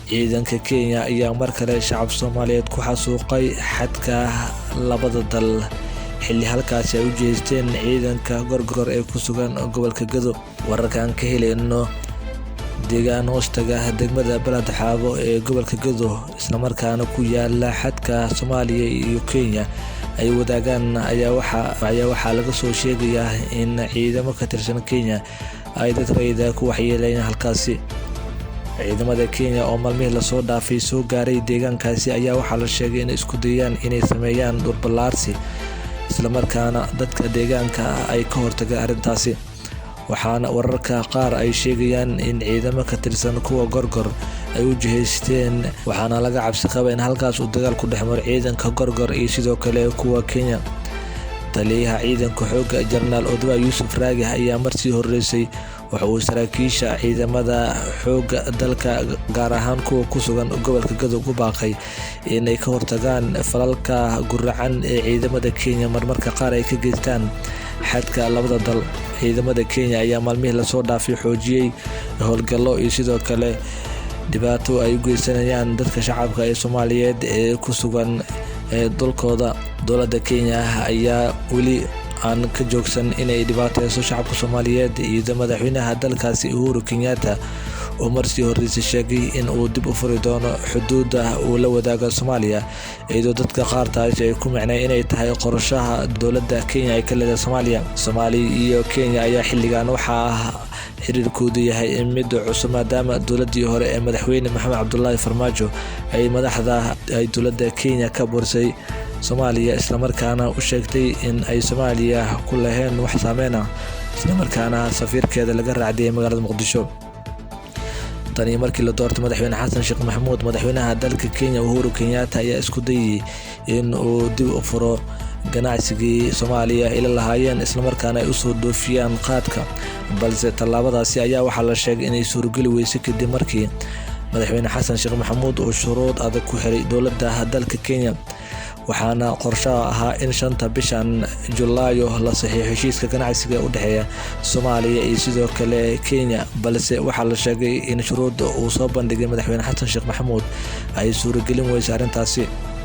Ciidanka Kenya ayaa mar kale shacab Soomaaliyeed ku xasuuqay xadka labada dal, xilli halkaasi ay u jeesteen ciidanka Gorgor ee ku sugan gobolka Gedo. Wararka aan ka helayno deegaan hoostaga degmada Balad Xaabo ee gobolka Gedo, islamarkaana ku yaala xadka Soomaaliya iyo Kenya ay wadaagaan, ayaa waxaa laga soo sheegayaa in ciidamo ka tirsan Kenya ay dad rayida ku waxyeeleen halkaasi. Ciidamada Kenya oo maalmihii lasoo dhaafay soo gaaray deegaankaasi ayaa waxaa la sheegay inay isku dayaan inay sameeyaan dhulballaarsi, islamarkaana dadka deegaanka ay ka hortageen arrintaasi. Waxaana wararka qaar ay sheegayaan in ciidamo ka tirsan kuwa Gorgor ay u jihaysteen, waxaana laga cabsi qaba in halkaas uu dagaal ku dhex maro ciidanka Gorgor iyo sidoo kale kuwa Kenya. Taliyaha ciidanka xoogga, Jenaraal Odwa Yuusuf Raage, ayaa marsii horeysay waxa uu saraakiisha ciidamada xoogga dalka, gaar ahaan kuwa ku sugan gobolka Gedo, ku baaqay inay ka hortagaan falalka guracan ee ciidamada Kenya marmarka qaar ay ka geystaan xadka labada dal. Ciidamada Kenya ayaa maalmihii lasoo dhaafay xoojiyey howlgallo iyo sidoo kale dhibaato ay u geysanayaan dadka shacabka ee Soomaaliyeed ee ku sugan dalkooda. Dowladda Kenya ayaa weli aan ka joogsan inay dhibaateyso shacabka Soomaaliyeed, iyadoo madaxweynaha dalkaasi Uhuru Kenyatta oo marsii horeysay sheegay in uu dib u furi doono xuduudda uu la wadaago Soomaaliya, iyadoo dadka qaar taasi ay ku micnay inay tahay qorshaha dowladda Kenya ay ka leedahay Soomaaliya. Soomaaliya iyo Kenya ayaa xilligan waxaa xiriirkoodu yahay mid cusub, maadaama dowladii hore ee madaxweyne Maxamed Cabdulaahi Farmaajo ay madaxda ay dowladda Kenya ka bursay Soomaaliya, islamarkaana u sheegtay in ay Soomaaliya ku lahayn wax saameyn ah, islamarkaana safiirkeeda laga raacdiyay magaalada Muqdisho. Tani markii la doortay madaxweyne Xasan Sheekh Maxamuud, madaxweynaha dalka Kenya Uhuru Kenyatta ayaa isku dayay in uu dib u furo ganacsigii Soomaaliya ila lahaayeen, islamarkaana ay usoo dhoofiyaan qaadka, balse tallaabadaasi ayaa waxaa la sheegay inay suurogeli weysay kadib markii madaxweyne Xasan Sheekh Maxamuud uu shuruud adag ku xiray dowladda dalka Kenya. Waxaana qorshaha ahaa in 5-ta bishan Julaayo la saxiixo heshiiska ganacsiga u dhexeeya Soomaaliya iyo sidoo kale Kenya, balse waxaa la sheegay in shuruudda uu soo bandhigay madaxweyne Xasan Sheekh Maxamuud ay suuragelin weysay arrintaasi.